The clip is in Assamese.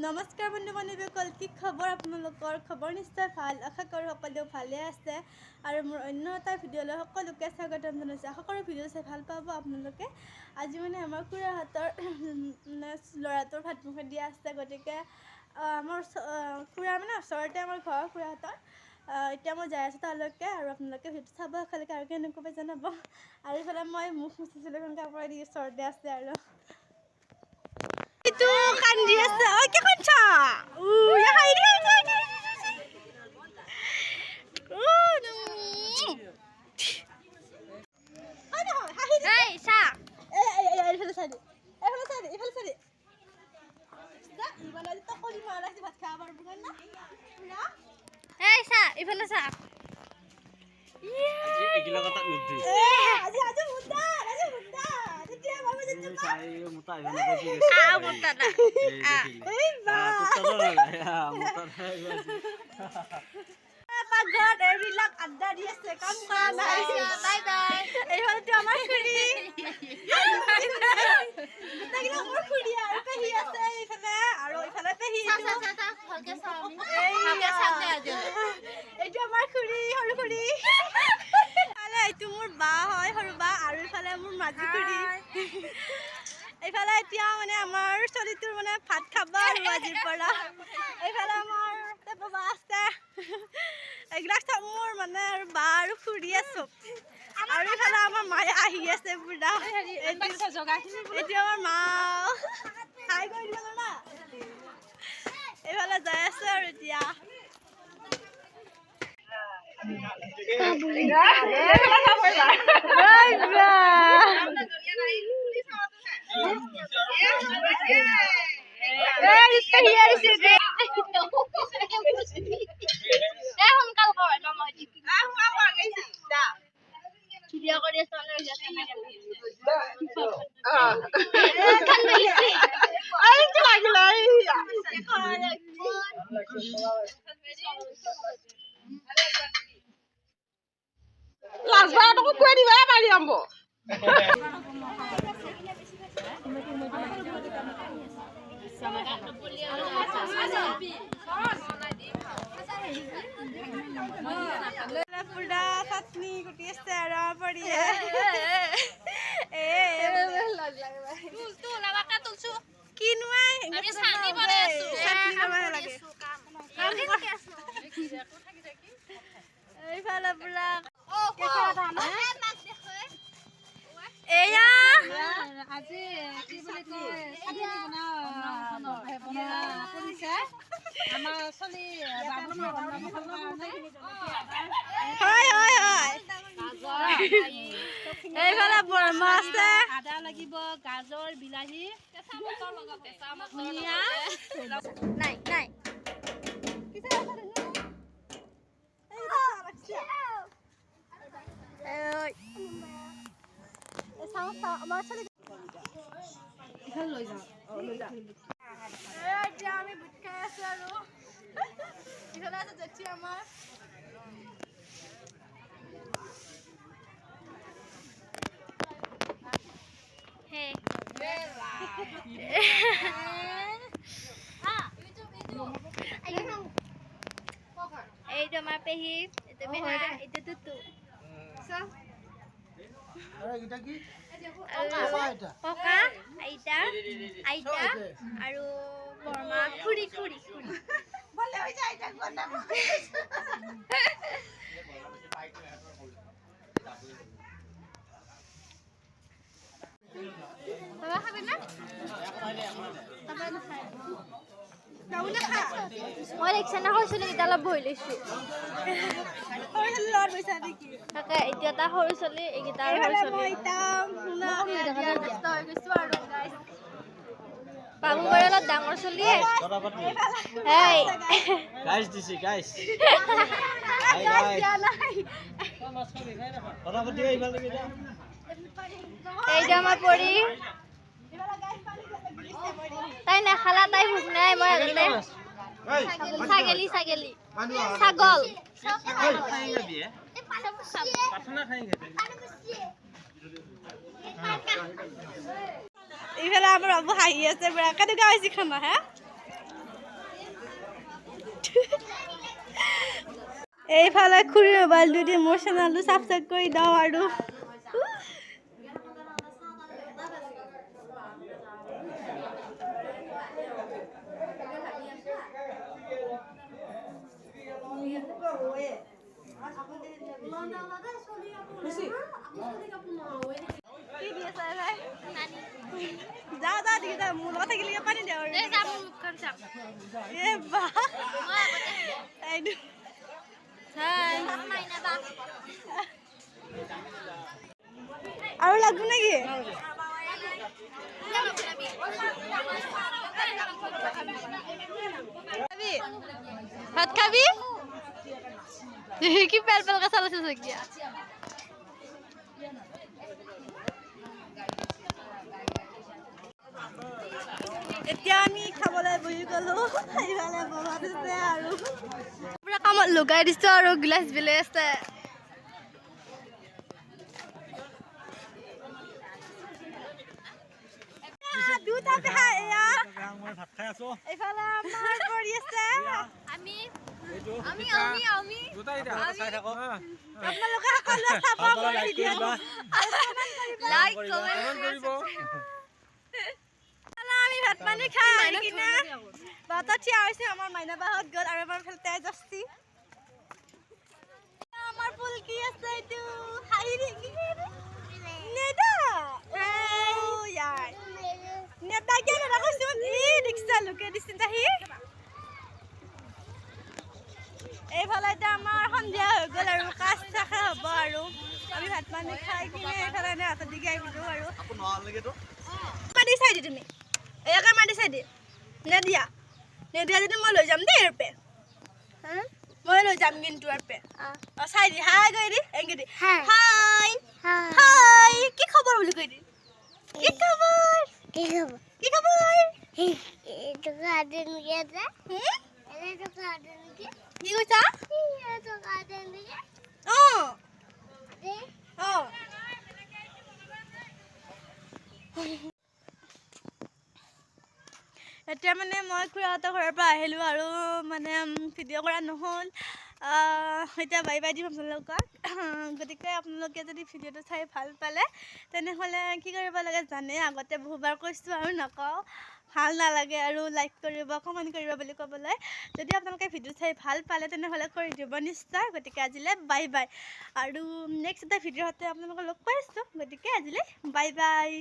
নমস্কাৰ বন্ধু বান্ধৱীসকল, কি খবৰ আপোনালোকৰ? খবৰ নিশ্চয় ভাল, আশা কৰোঁ সকলো ভালে আছে। আৰু মোৰ অন্য এটা ভিডিঅ'লৈ সকলোকে স্বাগতম জনাইছোঁ। আশা কৰোঁ ভিডিঅ' চাই ভাল পাব আপোনালোকে। আজি মানে আমাৰ খুৰাহঁতৰ ল'ৰাটোৰ ভাত মুখত দিয়া আছে, গতিকে আমাৰ খুৰাৰ মানে ওচৰতে আমাৰ ঘৰ খুৰাহঁতৰ। এতিয়া মই যাই আছোঁ তালৈকে আৰু আপোনালোকে ভিডিঅ'টো চাব একেলগে আৰু কেনেকুৱা পাই জনাব। আৰু ইফালে মই মুখ মুচিছিলোঁ এখন কাপোৰ দি ওচৰতে আছে আৰু এইটো কান্দি আছে। ঐ কি কান্দছা? ইফালে চা। পাকঘৰত এইবিলাক আড্ডা দি আছে, কাম কৰা নাই। Bye bye. এইফালেতো আমাৰ খুৰী, গোটেইবিলাক মোৰ খুৰী আৰু পেহী আছে এইফালে, আৰু এইফালে পেহী। এইটো আমাৰ খুৰী, সৰু খুৰী। এইফালে এইটো মোৰ বা হয়, সৰু বা। আৰু এইফালে মোৰ মাজু খুৰী। এইফালে এতিয়া মানে আমাৰ ছোৱালীটোৰ মানে ভাত খাব আৰু আজিৰ পৰা। এইফালে আমাৰ বাবা আছে। এইবিলাক চব মোৰ মানে আৰু বা আৰু খুৰী আছো। আৰু এইফালে আমাৰ মায়ে আহি আছে পুৰা। এতিয়া আমাৰ মা হাই কৰি দিব না, এইফালে যাই আছে। আৰু এতিয়া পুৰা চাটনি কুটি আছে আৰু এইফালে পুৰা এয়া আজি কি বুলি কয় আমাৰ চলি। হয় হয় হয়। এইফালে বৰমা আছে। আদা লাগিব, গাজৰ, বিলাহী, ধনিয়া। নাই নাই। লৈ যাওঁ। এতিয়া আমি বুট খাই আছো আৰু ইফালে আছে জেঠী আমাৰ। এইটো আমাৰ পেহী, এইটো পেহা, এইটো টুটু, ককা, আইতা, আইতা আৰু বৰমা, খুৰী খুৰী খুৰী। বাবা খাবি না? বাবা নাখায়। মই দেখিছা না, সৰু ছোৱালীকেইটা অলপ বহি লৈছো। তাকে এতিয়া এটা সৰু ছোৱালী, এইকেইটা সৰু ছোৱালী। বাবু বাৰু অলপ ডাঙৰ ছোৱালীয়ে। এইটো আমাৰ পৰি, তাই নাখালা, তাই ভোক নাই। মই আগতে ছাগলী ছাগলী ছাগল। ইফালে আমাৰ বাবু হাঁহি আছে পুৰা। কেনেকুৱা হৈছে খানা? হে। এইফালে খুৰীৰ মোবাইলটো দি মোৰ চেনেলটো ছাবস্ক্ৰাইব কৰি দিওঁ আৰু। কি দি আছে ভাই? যা যা দি যা, মোৰ লগত থাকিলে পানী দিয়া আৰু। এই যা, মোৰ মুখখন চাম। এ বা, এইটো মাইনা বা। আৰু লাগব নেকি? খাবি ভাত খাবি? কি পেল পেলকে চালাইছে শইকীয়া। এতিয়া আমি খাবলৈ বহি গ'লো। এইফালে বহাত আছে আৰু পুৰা কামত লগাই দিছো আৰু গিলাচ বিলাই আছে। দুটা পেহা এয়া। মই ভাত খাই আছো। এইফালে আমাৰ পৰি আছে। আমি এইটো আমি আমি আমি চাই থাকক। আপোনালোকে সকলোৱে চাব ভাল মোৰ পালে লাইক ভিডিঅ'। কৰিবা। লাইক কমেণ্ট কমেণ্ট কৰিব। এইফালে আমি ভাত পানী খাই কিনে বাটত থিয় হৈছে। আমাৰ মাইনা বাহঁত গ'ল আৰু আমাৰ ফালে তেজস্বী আমাৰ ফুলকি আছে। এইটো হাঁহি দি কি নেদা ইয়াৰ নেদা কিয় নেদা কৈছোন? ই দেখিছা, লোকে দিছিল তাহি। এইফালে এতিয়া আমাৰ সন্ধিয়া হৈ গ'ল আৰু কাজ থকা হ'ব আৰু আমি ভাত পানী খাই কিনে এইফালে এনে হাতত দিকে আহিলোঁ আৰু। মাৰি চাই দি তুমি, ইয়াকে মাৰি চাই দি। নেদিয়া নেদিয়া যদি মই লৈ যাম দেই ইয়াৰ। মই লৈ যাম কিন্তু ইয়াৰ। অ, চাই দি, হাই কৈ দি, এনেকে দি, হাই হাই, কি খবৰ বুলি কৈ দি। কি খবৰ, কি খবৰ? হুম? কি কৈছা? অ অ, এতিয়া মানে মই খুৰাহঁতৰ ঘৰৰ পৰা আহিলোঁ আৰু মানে ভিডিঅ' কৰা নহ'ল। এতিয়া বাই বাই দিম আপোনালোকক। গতিকে আপোনালোকে যদি ভিডিঅ'টো চাই ভাল পালে, তেনেহ'লে কি কৰিব লাগে জানে, আগতে বহুবাৰ কৈছোঁ আৰু নকওঁ, ভাল নালাগে আৰু লাইক কৰিব, কমেণ্ট কৰিব বুলি ক'বলৈ। যদি আপোনালোকে ভিডিঅ' চাই ভাল পালে, তেনেহ'লে কৰি দিব নিশ্চয়। গতিকে আজিলৈ বাই বাই আৰু নেক্সট এটা ভিডিঅ'ৰ সৈতে আপোনালোকক লগ পাইছোঁ। গতিকে আজিলৈ বাই বাই।